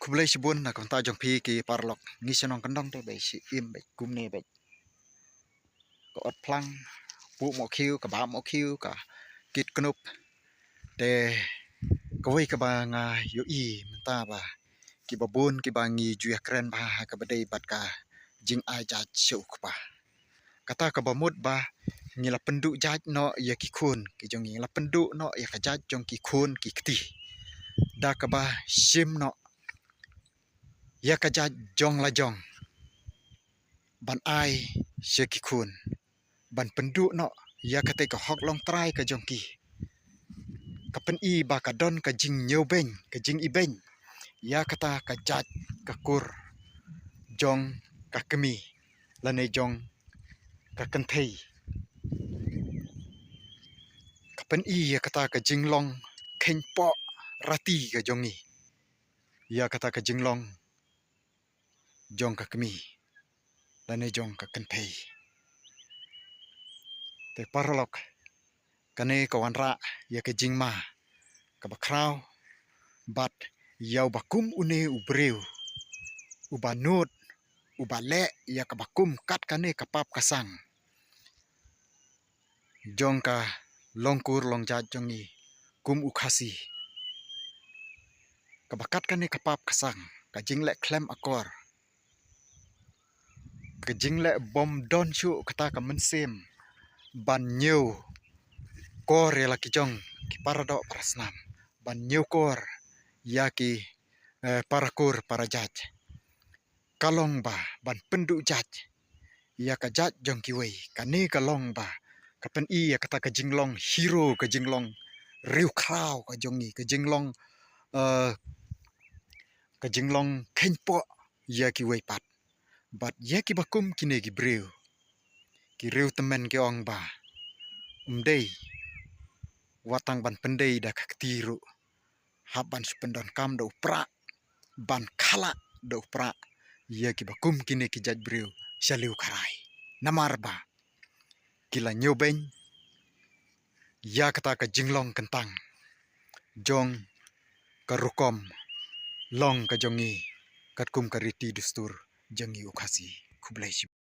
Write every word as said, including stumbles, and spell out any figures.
Khublei shibun na ka bynta jong phi ki paralok. Ngi shnong kyndong te bad shi im bad kumne bad ka ot phlang, puh mohkhiew, ka bah mohkhiew, ka kit knup. Te kawei kaba nga ïohi mynta ba kiba bun kiba ngi ju ïakren bha ha kaba dei bad ka jingai jait sha u kpa. Kata kaba mut ba ngi la pynduh jait noh ïa ki khun ki jong ngi, ngi la pynduh noh ïa ka jait jong ki khun ki kti. Da kaba shim noh ïa ka jait jong la jong ban ai sha ki khun, ban pynduh noh ïa katei ka hok longtrai ka jong ki. Ka pyni ba ka don ka jingñiewbeiñ, ka jingibeiñ ïa kata ka jait ka kur jong ka kmie lane jong ka kynthei. Ka pyni ïa kata ka jinglong kheiñpoh rati ka jong ngi ïa kata ka jinglong jong ka kmie lane jong ka kynthei. Te paralok, kane ka wanrah ïa ka jingma kaba khraw bad ïa uba kum une u briew uba nud, uba leh ïa kaba kum kat kane ka pap ka sang jong ka longkur longjait jong ngi kum u Khasi. Kaba kat kane ka pap ka sang, ka jingleh khlem akor, ka jingleh bym don shuh kata ka mynsiem ban ñiewkor ïa la ki jong ki paradoh parasnam, ban ñiewkor ïa ki, eh, parakur parajait. Ka long ba ban pynduh jait ïa ka jait jong kiwei. Kane ka long ba ka pyni ïa kata ka jinglong hero, ka jinglong riewkhraw ka jong ngi, ka jinglong, eh, ka jinglong kheiñpoh ïa kiwei pat. Bad ïa kiba kum kine ki briew, ki riew tymmen ki ong ba ym dei wat tang ban pyndei da ka kti ruh, hap ban shu pyndonkam da u prah, ban khlad da u prah ïa kiba kum kine ki jait briew sha Laitkharai. Namar ba ki la ñiewbeiñ ïa kata ka jinglong kyntang jong ka rukom long ka jong ngi katkum ka riti dustur jong ngi u Khasi. Khublei shibun.